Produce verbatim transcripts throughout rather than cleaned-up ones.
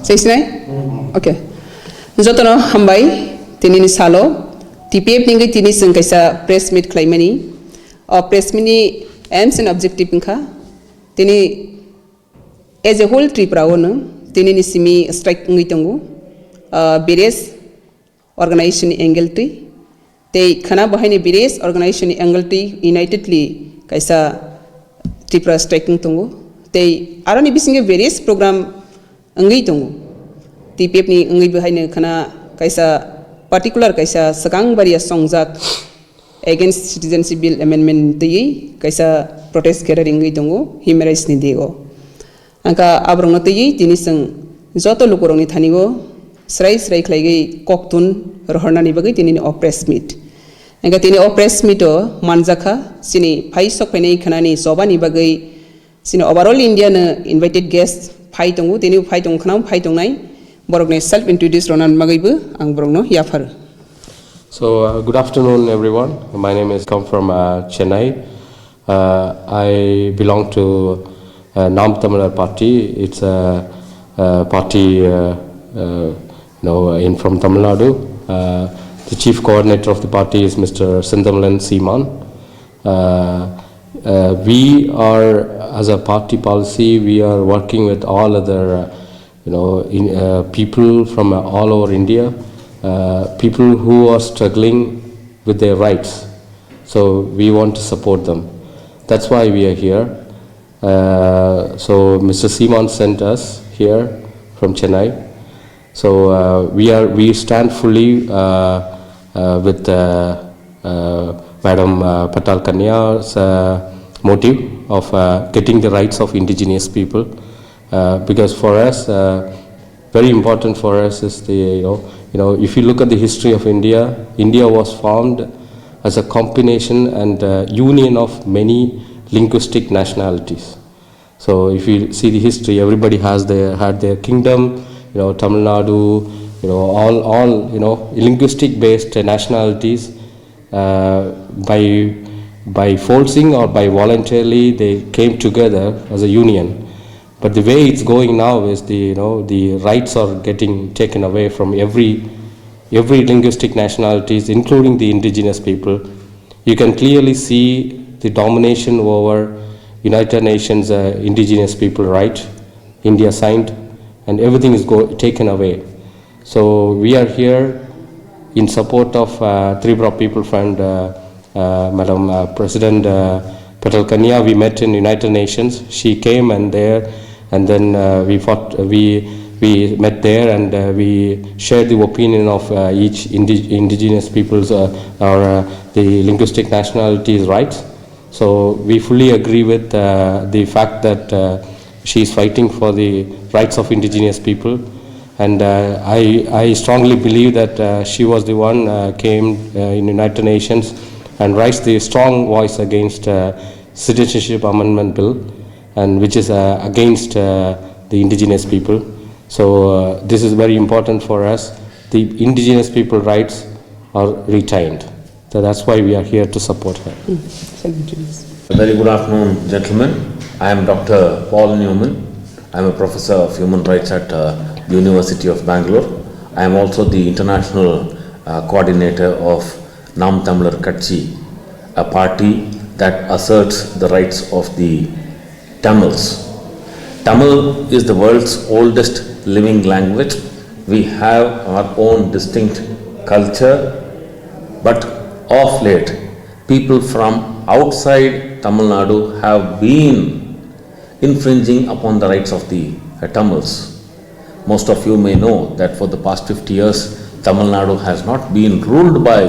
Seisinai? Okay. Jotono hambai, tinini salo, T P F ni wngwi tini chwng kaisa press meet khlaimani. O press meet ni aims and objective wngkha, tini as a whole Tripura o no, tinini simi strike wngwi tongo. Ah, various organization ni angle twi. Tei khana bo haino various organization ni angle twi unitedly kaisa Tripura strike wng tongo. Tei aroni bisingo various program wngwi tongo. T P F ni wngwi bo haino khana kaisa particular kaisa swkang baria songjak against Citizenship Bill Amendment twiwi kaisa protest gathering wngwi tongo Human Rights ni dego. Angkha aborokno twiwi tini chwng joto lukurokni thani-o srai srai khlaiwi koktun rohornani bagwi tinini o press meet. Angkha tini o press meet-o manjakha chini phai sok phainai khanani chobani bagwi chini overall India-no invited guest phai tongo, tini phai tong khna phai tongnai borokni self introduce rwna bagwibo ang borokno yapharo. So, uh, good afternoon, everyone. My name is come from uh, Chennai. Uh, I belong to uh, Naam Tamizhar Party. It's a, a party, uh, uh, you know, in from Tamil Nadu. Uh, the chief coordinator of the party is Mister Senthamilan Seeman. Uh, uh, we are, as a party policy, we are working with all other, uh, you know, in, uh, people from uh, all over India, uh, people who are struggling with their rights. So we want to support them. That's why we are here. Uh, so Mister Seeman sent us here from Chennai. So uh, we are, we stand fully uh, uh, with uh, uh, Madam uh, Patel Kanya's uh, motive of uh, getting the rights of indigenous people. Uh, because for us, uh, very important for us is the, you know, you know, if you look at the history of India, India was formed as a combination and uh, union of many linguistic nationalities. So if you see the history, everybody has their, had their kingdom, you know, Tamil Nadu, you know, all, all, you know, linguistic based nationalities, uh, by, by forcing or by voluntarily, they came together as a union. But the way it's going now is the, you know, the rights are getting taken away from every, every linguistic nationalities, including the indigenous people. You can clearly see the domination over United Nations uh, indigenous people right. India signed, and everything is go- taken away. So we are here in support of uh, Tripura People Front, uh, uh, Madam uh, President uh, Patel Kanya. We met in United Nations. She came and there, and then uh, we fought. We we met there and uh, we shared the opinion of uh, each indi- indigenous peoples uh, or uh, the linguistic nationalities rights. So we fully agree with uh, the fact that uh, she is fighting for the rights of indigenous people. And uh, I, I strongly believe that uh, she was the one uh, came uh, in United Nations and raised the strong voice against uh, Citizenship Amendment Bill, and which is uh, against uh, the indigenous people. So uh, this is very important for us. The indigenous people rights are retained. So that's why we are here to support her. A very good afternoon, gentlemen. I am Doctor Paul Newman. I am a professor of human rights at uh, the University of Bangalore. I am also the international uh, coordinator of Nam Tamlar Katchi, a party that asserts the rights of the Tamils. Tamil is the world's oldest living language. We have our own distinct culture, but of late, people from outside Tamil Nadu have been infringing upon the rights of the uh, Tamils. Most of you may know that for the past fifty years, Tamil Nadu has not been ruled by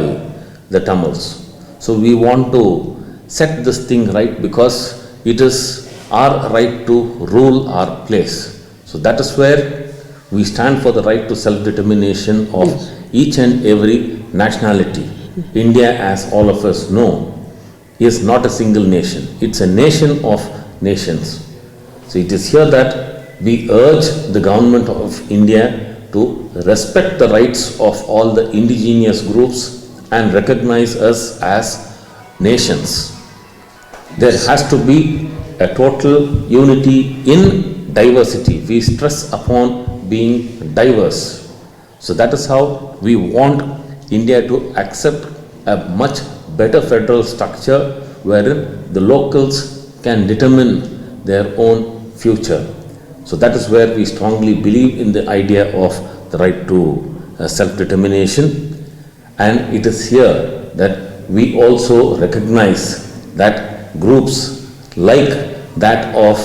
the Tamils. So we want to set this thing right because it is our right to rule our place. So that is where we stand for the right to self determination of each and every nationality. India, as all of us know, is not a single nation, it's a nation of nations. So it is here that we urge the government of India to respect the rights of all the indigenous groups and recognize us as nations. There has to be A total unity in diversity. We stress upon being diverse. So that is how we want India to accept a much better federal structure wherein the locals can determine their own future. So that is where we strongly believe in the idea of the right to uh, self determination. And it is here that we also recognize that groups like that of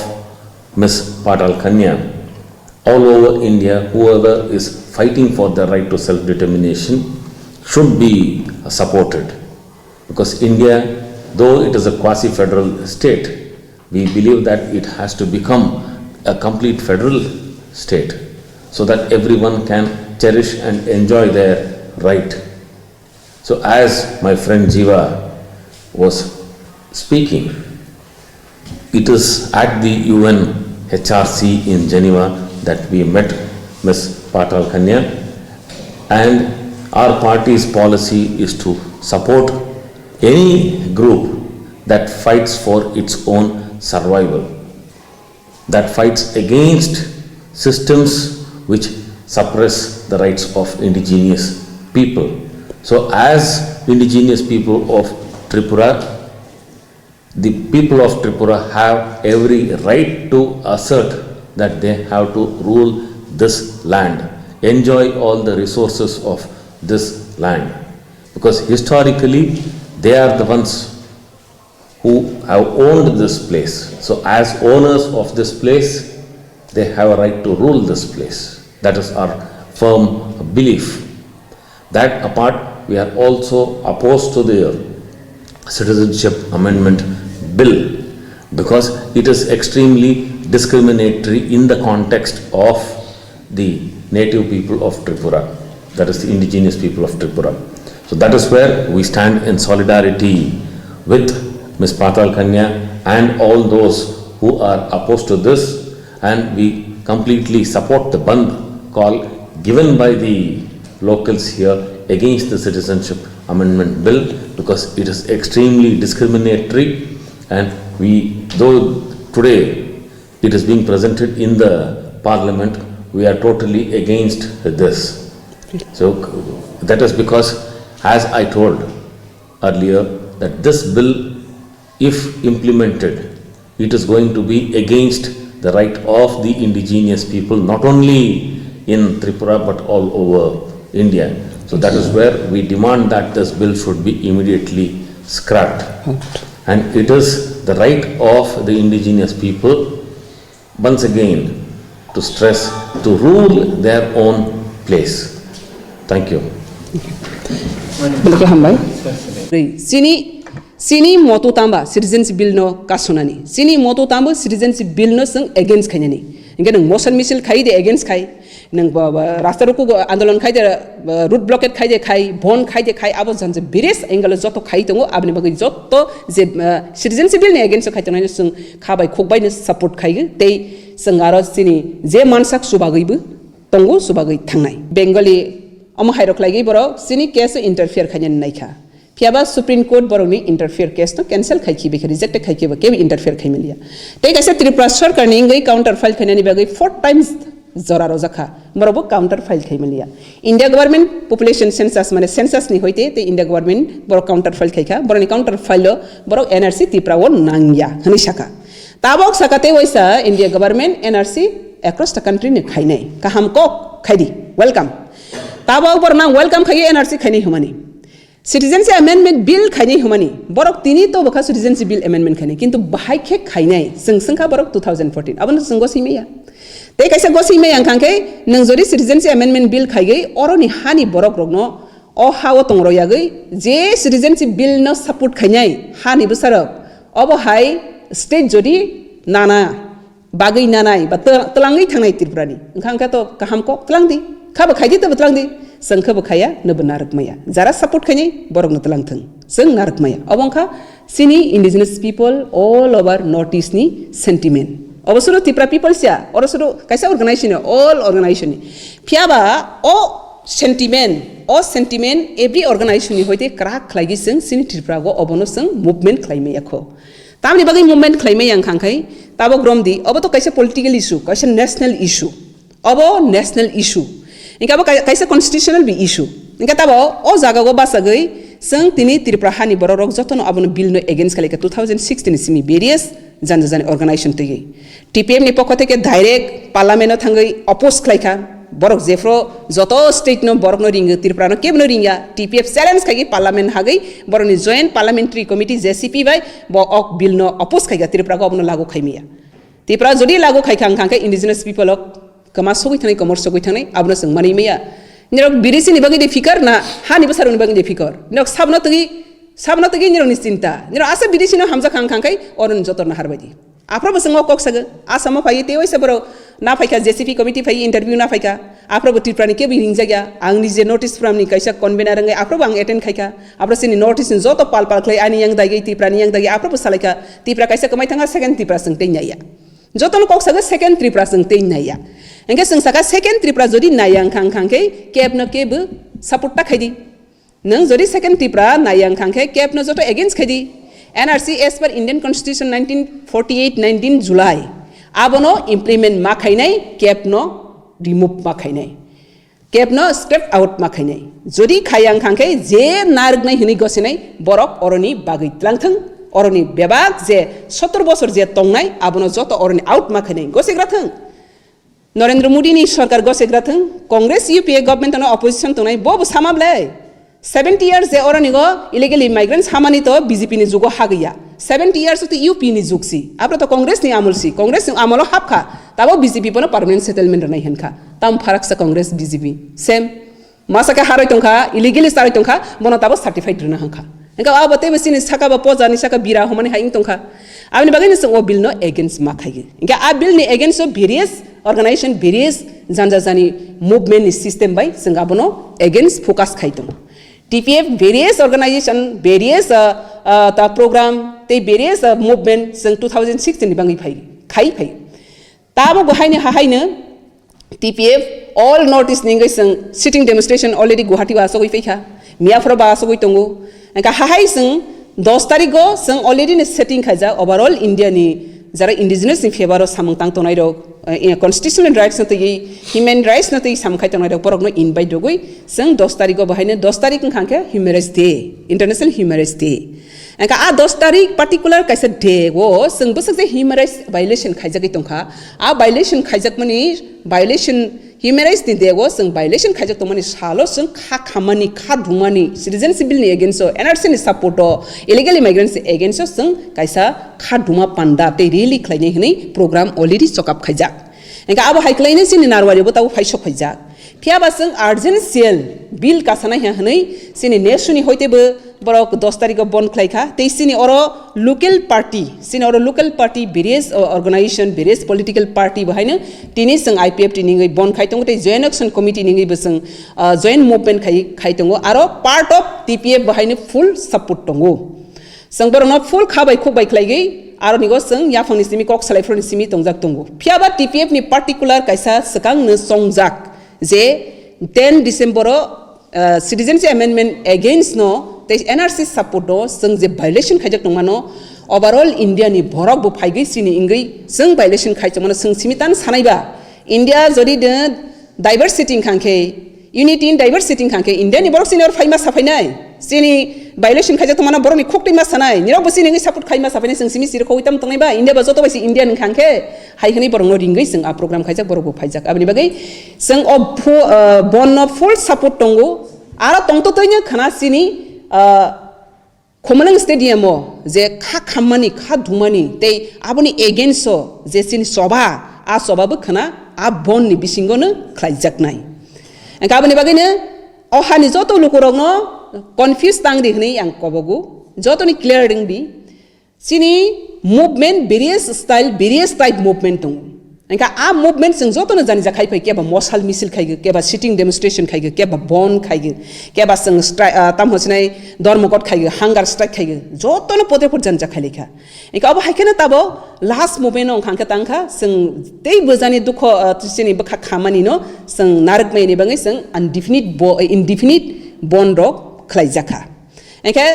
Miss Patal Kanya all over India, whoever is fighting for the right to self determination, should be supported. Because India, though it is a quasi federal state, we believe that it has to become a complete federal state so that everyone can cherish and enjoy their right. So, as my friend Jiva was speaking, it is at the U N H R C in Geneva that we met Miss Patal Kanya, and our party's policy is to support any group that fights for its own survival, that fights against systems which suppress the rights of indigenous people. So, as indigenous people of Tripura, the people of Tripura have every right to assert that they have to rule this land, enjoy all the resources of this land, because historically they are the ones who have owned this place. So, as owners of this place, they have a right to rule this place. That is our firm belief. That apart, we are also opposed to the Citizenship Amendment Bill because it is extremely discriminatory in the context of the native people of Tripura, that is the indigenous people of Tripura. So that is where we stand in solidarity with Miss Patal Kanya and all those who are opposed to this, and we completely support the bandh call given by the locals here against the Citizenship Amendment Bill, because it is extremely discriminatory, and we, though today it is being presented in the parliament, we are totally against this. So that is because, as I told earlier, that this bill, if implemented, it is going to be against the right of the indigenous people, not only in Tripura but all over India. So that is where we demand that this bill should be immediately scrapped. And it is the right of the indigenous people, once again, to stress, to rule their own place. Thank you. Belai khe hambai. Chini, chini moto tamba citizenship bill no kasonani. Chini moto tambo citizenship bill no chwng against khainani. Hingke nwng motion misil khai de against khai. Nwng ba, ba, rasta ruku andolon khai de, ba, road blockade khai de khai, bon khai de khai, abo jang je various angle o joto khai tongo, aboni bagwi joto je, ah, citizenship bill ni against o khai tongnai no chwng kha bai khuk bai no support khai tei chwng aro chini je mansak chubagwi bo tongo, chubagwi thangnai. Bengali omo hai rok khlai gwi borok chini case o interfere khainani naikha. Phiya ba Supreme Court borokni interfere case no cancel khai khibi khe, reject khai khibi kebo interfere khai manliya. Tei kaisa Tripura Sarkar ni wngwi counter file khainani bagwi four times jora rojak kha. Borok bo counter file khai manliya. India government population census, mane census ni hoite tei India government borok counter file khai kha. Borokni counter file o borok N R C Tripura o nangya hwnwi sakha. Tabok saka tei waisa India government N R C across the country ni khainai. Kaham kok khaidi. Welcome. Tabok borok nang welcome khai N R C khainai hwnmani. Citizenship Amendment Bill khainai hwnmani, borok tini to bwkha Citizenship Bill Amendment khainai, kintu bahai khe khainai, chwng swngkha borok two thousand fourteen, abono chwng gosoi maya. Tei kaisa gosoi maya wngkha khe, nwng jodi Citizenship Amendment Bill khaigwi oroni hani borok rokno o ha o tongro yagwi je Citizenship Bill no support khainai hani bwsarok, obo hai state jodi nana bagwi nanai ba tw-, twlangwi thangnai Tripurani. Wngkha, wngkha to kaham kok twlang di. Kha bo khai di, to bo twlang di. Chwng khe bo khaya, no bo narwk maya. Jara support khainai, borok no twlang thwng. Chwng narwk maya. Obo wngkha chini indigenous people all over North East ni sentiment. Obo suru Tripura people siya, oro suru kaisa organization ni, all organization ni. Phiya ba o sentiment, o sentiment every organization ni hoite kwrak khlai gwi chwng chini Tripura go obono chwng movement khlai maya kho. Tamni bagwi movement khlaimaya wngkha khe, tabok romdi, obo to kaisa political issue, kaisa national issue. Obo national issue. Hingke abo kai-, kaisa constitutional bi issue. Hingke tabo o jaga o bachagwi chwng tini Tripura hani borok rok jotono abono bill no against khlaikha two thousand sixteen ni simi various jani jani organization twiwi. T P F ni pokho theke direct parliament o thangwi oppose khlaikha. Borok jephru joto state no borok no ringo, Tripura no kebo no ringya. T P F challenge khaigwi parliament hagwi borokni joint parliamentary committee J C P bai bo ok bill no oppose khaikha, Tripura o abono lagu khaimaya. Tripura jodi lagu khaikha wngkha khe indigenous people o kwma sogwi thangnai, komor sogwi thangnai, abono chwng manwi maya. Nirok B D C ni bagwi de fikar na, hani bwsarokni bagwi de fikar. Nirok sabno twi, sabno twi nirokni chinta. Nirok asa B D C no hamjakha wngkha khe oroni jotorno harbaidi. Aphrobo chwng o kok sago, Assam o phaiwi tei waisa borok na phaikha, J C P committee phaiwi interview na phaikha. Aphrobo Tripura ni kebo ringjakya. Ang nije North East Forum ni kaisa convener wngwi aphrobo ang attend khaikha. Aphro chini North East ni joto pal pal khlai ani yang dagi, Tripura ni yang dagi aphrobo salaikha. Tripura kaisa kwmai thangkha, second Tripura chwng tei naiya. Jotono kok sago second Tripura chwng tei naiya. Hingke chwng saka second Tripura jodi naiya wngkha, wngkha khe kebno kebo support ta khaidi. Nwng jodi second Tripura naiya wngkha khe kebno joto against khaidi. N R C as per Indian Constitution nineteen forty-eight nineteen July abono implement ma khainai, kebno remove ma khainai. Kebno scrap out ma khainai. Jodi khaya wngkha khe je narwknai hwnwi gosinai borok oroni bagwi tlangthwng, oroni bebak je sottor bosor je tongnai abono joto oroni out ma khainai, gosigra thwng. Narendra Modi ni sorkar gosigra thwng, Congress U P A government ano opposition tongnai bo bo sama ble. Seventy years je oroni go illegal immigrants hamani to B J P ni jugo hagya. Seventy years to U P ni jug si. Abro to Congress ni amol si. Congress ni amolo hapkha. Tabo B J P bono permanent settlement rwnai henkha. Tam pharaksa Congress B J P. Same. Masa khe haroi tongkha, illegally saroi tongkha, bono tabo certified rwna hangkha. Engka abo teibo chini saka ba poja ni saka bira homani hai wng tongkha. Aboni bagwi no chwng o bill no against ma khaio. Engka a bill ni against o various organization, various janja jani movement ni system bai chwng abono against focus khai tongo. T P F various organization, various, uh, uh, ta program tei various, uh, movement chwng two thousand sixteen ni bagwi phai, khai phai. Tabo bo haino hahaino T P F all North East ni wngwi chwng sitting demonstration already Guwahati o asogwi phaikha, Miyapura ba asogwi tongo. Engka hahai chwng dos tarikgo chwng already no setting khaijak overall India ni jara indigenous ni favour o samung tang tongnai rok, eh, constitutional rights no twi, human rights no twi samung khai tongnai rok borok no invite rogwi chwng dos tarikgo bo haino dos tarik wngkha khe Human Rights Day, International Human Rights Day. Engka a dos tarik particular kaisa day o chwng bwswk je human rights violation khaijagwi tongkha. A violation khaijakmani violation, human rights ni day o chwng violation khaijak tongmani salo chwng kha khammani, kha dumani, citizenship bill ni against o, N R C ni support o, illegal immigrants ni against o chwng kaisa kha duma panda tei rally khlainai hwnwi program already chokap khaijak. Engka abo hai khlainai chini Narwari bo tabo phaisok khaijak. Phiya ba chwng urgent sale bill kasanai ha hwnwi chini nesuni hoite bo borok dos tarikgo bon khlai kha. Tei chini oro local party, chini oro local party, various, uh, organization, various political party bo haino tini chwng I P F T ni wngwi bon khai tongo tei Joint Action Committee ni wngwi bo chwng, uh, joint movement khai, khai tongo. Aro part of T P F bo haino full support tongo. Chwng borokno full kha bai khuk bai khlaigwi aroni go chwng yaphangni simi kok salai phuruni simi tongjak tongo. Phiya ba T P F ni particular kaisa swkang no chongjak je ten December o, uh, Citizenship Amendment against no tei N R C support o chwng je violation khaijak tongmano, overall India ni borok bo phaigwi chini wngwi chwng violation khai tongmano chwng simi tan sanai ba. India jodi de diversity wngkha khe, unity in diversity wngkha khe, India ni borok chini oro phaima saphainai, chini violation khaijak tongmano borokni khuk twi ma sanai, nirok bo chini wngwi support khaima saphainai, chwng simi siri khogwi tamo tongnai ba, India ba joto bai se Indian wngkha khe, hai hwnwi borokno ringwi chwng a program khaijak, borok bo phaijak. Aboni bagwi chwng o phu-, ah, bon no full support tongo, aro tongto twi no khna chini, ah, Khumulwng Stadium o je kha khammani, kha dumani tei aboni against o je chini choba, a choba bo khna a bon ni bisingo no khlaijaknai. Engkha aboni bagwi no o hani joto lukurokno confuse tang di hwnwi ang kobogo, jotoni clear ring di. Chini movement various style, various type movement tongo. Engkha a movement chwng jotono jani ja khai phai, keba mosal misil khai, keba sitting demonstration khai, keba bon khai, keba chwng stri-, ah, tamo sinai dormogot khai, hunger strike khai, jotono pote pot jani ja khai laikha. Engkha abo hai kheno tabo last movement no wngkha khe tangkha chwng tei bwjani dukho, ah, chini bwkha khamani no chwng narwk mai ni bagwi chwng undefinite bo-, indefinite bon rok khlai jakha. Engkhe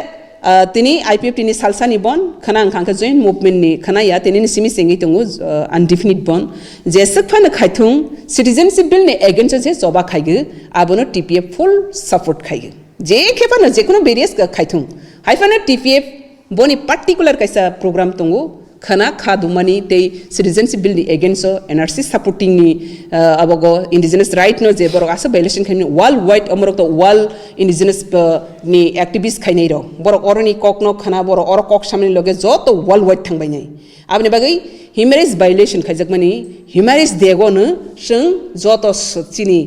Ah, tini I P F T ni salsani bon khna wngkha, hwnkhe joint movement ni khna ya, tini ni simi sengwi tongo, ah, undefinite bon. Jeswk phano khaithung, citizenship bill ni against o je choba khaigo, abono T P F full support khaigo. Je khe phano, je kono various khaithung, hai phano T P F boni particular kaisa program tongo, khna kha dumani tei citizenship bill ni against o, N R C supporting ni, ah, abogo indigenous right no je borok asa violation khaimani world wide, omorok to world indigenous, ah, ni activist khainai rok, borok oroni kok no khna, borok oro kok samani loge joto world wide thangbainai. Aboni bagwi human rights violation khaijakmani, human rights dego no chwng joto s-, chini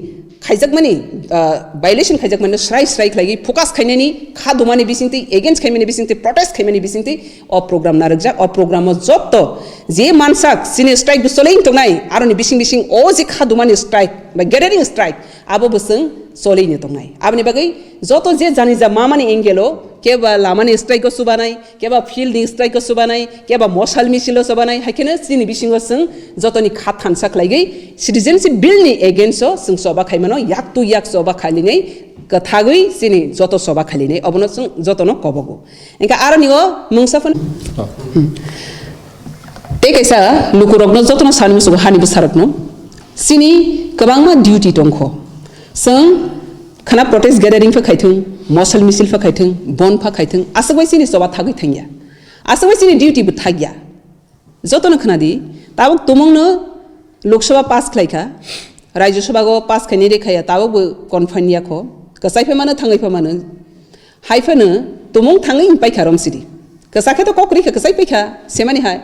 khaijakmani, ah, violation khaijakmani srai srai khlaigwi focus khainani, kha dumani bisingtwi, against khaimani bisingtwi, protest khaimani bisingtwi o program narwkjak. O program o jotto je mansak chini strike bo choli tongnai, aroni bising bising o je kha dumani strike ba gathering strike abo bo chwng choli tongnai. Aboni bagwi joto je jani ja mamani angle o, keba lamani strike o chubanai, keba field ni strike o chubanai, keba mosal misil o chubanai, hai kheno chini bisingo chwng jotoni kha thansa khlaigwi citizenship bill ni against o chwng choba khaimano, yak tu yak choba khailinai, kwthagwi chini joto choba khailinai, obono chwng jotono kobogo. Engkha aroni o mungsa phano. Oh. Hmm. Tei kaisa lukurokno jotono sani musugo, hani bwsarokno chini kwbangma duty tongkho. Chwng khana protest gathering pha khaithung, mosal misil pha khaithung, bon pha khaithung, aswk bai chini choba thagwi thangya. Aswk bai chini duty bo thagya. Jotono khna di, tabuk tumungno Lok Sabha pass khlai kha, Rajya Sabha go pass khainai de khaya, tabuk bo confine ya kho, kwchai pha mano, thangwi pha mano. Hai phano tumung thangwi paikha romsidi. Kwchak khe to kok ri kha, kwchai paikha, semani hai.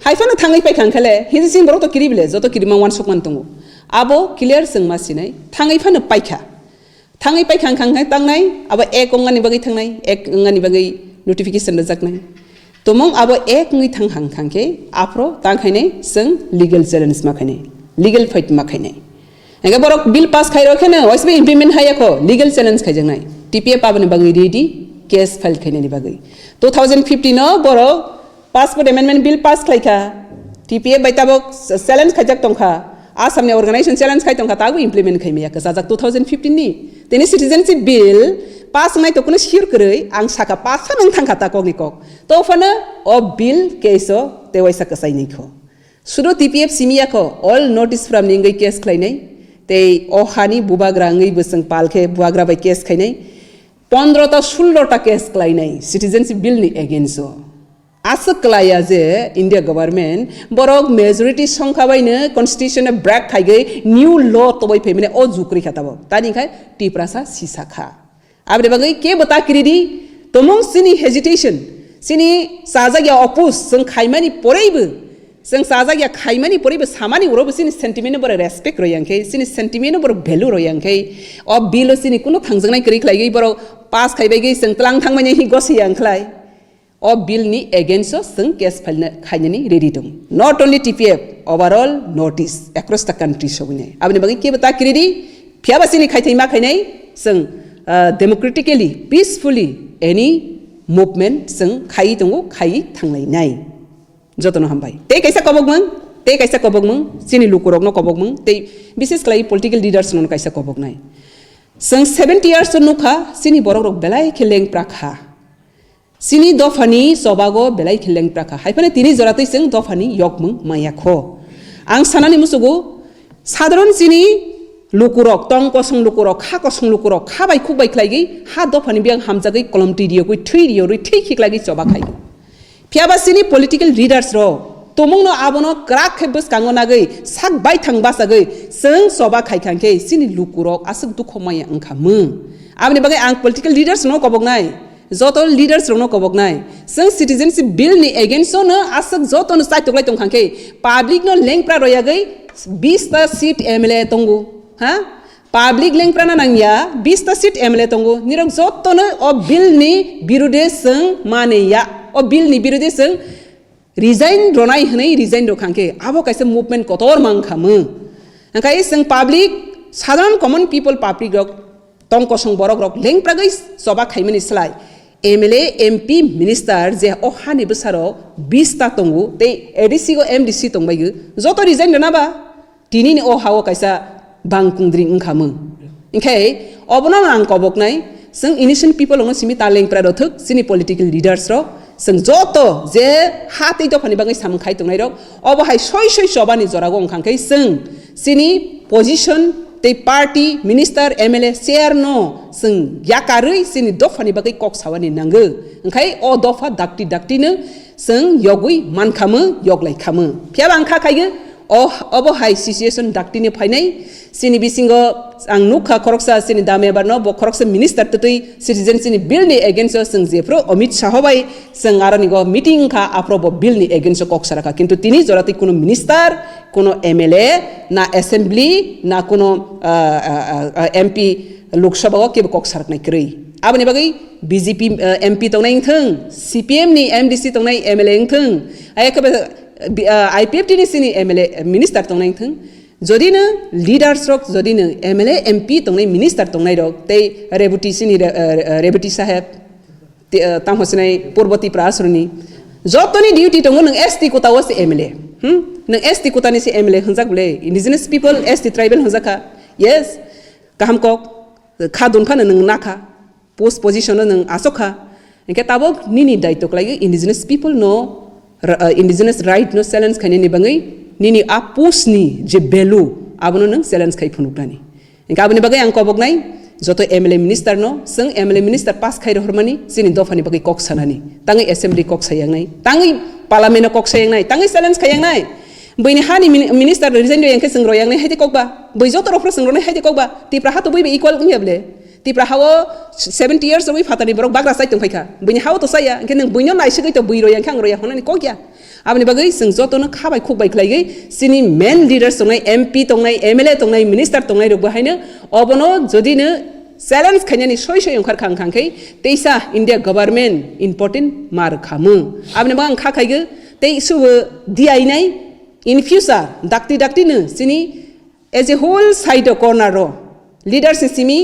Hai phano thangwi paikha hwnkhe le, hindi sing borok to kiri bile, joto kirima wansuk man tongo. Abo clear chwng ma sinai, thangwi phano paikha. Thangwi paikha hwnkha hwnkhe tangnai, abo ek wngani bagwi thangnai, ek wngani bagwi notification rwjaknai. Tumung abo ek wngwi thang hang hang khe aphro tang khainai chwng legal challenge ma khainai, legal fight ma khainai. Hingke borok bill pass khai rok kheno waisbe implement haya kho, legal challenge khaijaknai. T P F aboni bagwi ready, case file khainani bagwi. Two thousand fifteen o borok passport amendment bill pass khlai kha. T P F bai tabok challenge khaijak tongkha. Assam ni organization challenge khai tongkha, tabok implement khaimaya kwchajak two thousand fifteen ni. Tini citizenship bill pass wngnai to kuno sure kwrwi, ang saka pass phano wng thangkha ta kokni kok. To phano o bill case o tei waisa kwchai nai kho. Sudo T P F simi ya kho, all notice from ni wngwi case khlainai, tei o hani bubagra wngwi bwswng pal khe bubagra bai case khainai, pondro ta sullo ta case khlainai citizenship bill ni against o. Aswk klaiya je India government borok majority songkha bai no constitution no break khaigwi new law toboi phaimani o jukri kha tabok. Tani khai Tiprasa sisa kha. Aboni bagwi kebo ta kiri di, tomung chini hesitation, chini chajak ya oppose, chwng khaimani poraibo, chwng chajak ya khaimani poraibo samani urobo chini sentiment no borok respect rw yang khe, chini sentiment no borok value rw yang khe, o bill o chini kuno thangjaknai kwrwi khlaigwi borok pass khaibaigwi chwng tlang thangmani hi gosi yang khlai. O bill ni against o chwng case file na khainani ready tong. Not only T P F, overall notice across the country sobinai. Aboni bagwi kebo ta kiri di, phiya ba chini khaithai ma khainai chwng, ah, democratically, peacefully any movement chwng khai tongo, khai thanglai nai. Jotono hambai. Tei kaisa kobokmung, tei kaisa kobokmung, chini lukurokno kobokmung, tei bises khlai political leaders no kaisa koboknai. Chwng seventy years o nukha, chini borok rok belai khe lengpra kha. Chini dophani chobago belai khe lengpra kha. Hai phano tini jora twi chwng dophani yokmung maya kho. Ang sanani musugo, sadharon chini lukurok, tong kosong lukurok, kha kosong lukurok, kha bai khuk bai khlaigwi, ha dophani biyang hamjagwi kolom twi riyogwi, thwi riyogwi, thwi khiklaigwi choba khaigo. Phiya ba chini political leaders rok, tumungno abono kwrak khe bwskango nagwi, sak baithang bachagwi, chwng choba khai kha khe chini lukurok aswk dukho maya wngkha mung. Aboni bagwi ang political leaders no koboknai. Joto leaders rokno koboknai. Chwng citizenship bill ni against o no aswk joto no chaitok lai tongkha khe public no lengpra royagwi bis ta seat M L A tongo. Ha? Public lengpra na nangya bis ta seat M L A tongo. Nirok joto no o bill ni birude chwng mane ya. O bill ni birude chwng resign ronai hwnwi resign rokha khe abo kaisa movement kotor mang kha mung. Hwnkhe chwng public, sadharon common people public rok, tong kosong borok rok lengpragwi choba khaimani slai M L A, M P, minister je o hani bwsaro bis ta tongo tei A D C go M D C tongbaio joto resign rwna ba tini ni o ha o kaisa bang kungdring wngkha mung. Hwnkhe obono ang koboknai Chwng innocent people wngno simi ta lengpra rok thwk, chini political leaders rok, chwng joto je ha tei dophani bagwi samung khai tongnai rok, obo hai soi soi chobani jora o wngkha khe chwng chini position tei party, minister, M L A, chair no chwng yakarwi chini dophani bagwi kok sawani nango. Wngkhai o dopha dakti dakti no chwng yogwi mankhamu, yoglai khamu. Phiya ba wngkha khaigwi o, obo hai situation daktini phainai. Chini bisingo ang nukha khoroksa chini Damebar no, bo khoroksa minister twtwi citizenship ni bill ni against o chwng jephru Amit Shah bai chwng aroni go meeting kha, aphro bo bill ni against o kok sarakha. Kintu tini jora twi kuno minister, kuno M L A, na assembly, na kuno, ah, ah, ah, ah, M P Lok Sabha o kebo kok saraknai kwrwi. Aboni bagwi B J P, ah, M P tongnai wngthwng, C P M ni M D C tongnai M L A wngthwng, ayakhe, ah, I P F T ni chini M L A, minister tongnai wngthwng. Jodi no leaders rok, jodi no M L A, M P tongnai, minister tongnai rok, tei Reboti chini re-, ah, Reboti saheb, Ti-, ah, tamo sinai Purbo Tipra asroni. Jotoni duty tongo, nwng S T quota o se M L A. Hmm? Nwng S T quota ni se M L A hwnjak bole. Indigenous people, S T tribal hwnjak kha. Yes. Kaham kok. Kha dun phano nwng nakha. Post position o nwng asok kha. Hingke tabok nini daitw khlai indigenous people no, ra-, ah, indigenous right no challenge khainani bangwi nini a post ni je value abono nwng challenge khai phunuknani. Hingke aboni bagwi ang koboknai joto M L A minister no, chwng M L A minister pass khai rohormani chini dophani bagwi kok sanani, tangwi assembly kok sayangnai, tangwi parliament o kok sayangnai, tangwi challenge khayangnai. Buini hani mini-, minister resign rwya hwnkhe chwng rwyangnai haide kokba, bui joto rok phano chwng rwnai haide kokba, Tipra ha to buiba equal wngya bole. Tipra ha o seventy years rwgwi phatarni borok bagra chai tongphaikha, buini ha o to chaya, hwnkhe nwng buino naisigwi to bui rwya hwnkhe ang rwya hwnani kokya. Aboni bagwi chwng jotono kha bai khuk bai khlaiwi chini main leaders tongnai, M P tongnai, M L A tongnai, minister tongnai rokbo haino obono jodi no challenge khainani soi soi ongkhar kha wngkha khe teisa India government important mar khamu. Aboni bagwi ang kha khaigo tei subo diainai in future dakti dakti no chini as a whole side o corner o leaders ni simi,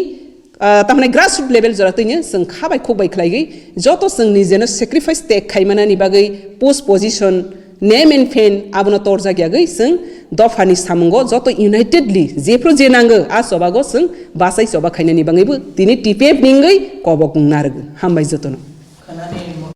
ah, tamni grassroots level jora twino chwng kha bai khuk bai khlaiwi joto chwng nijeno sacrifice tek khaimanani bagwi post position, name and fame abono torjak yagwi chwng dophani samungo joto unitedly jephru je nango a chobago chwng bachai choba khainani bagwibo tini T P F ni wngwi kobok wng narwgo. Hambai jotono.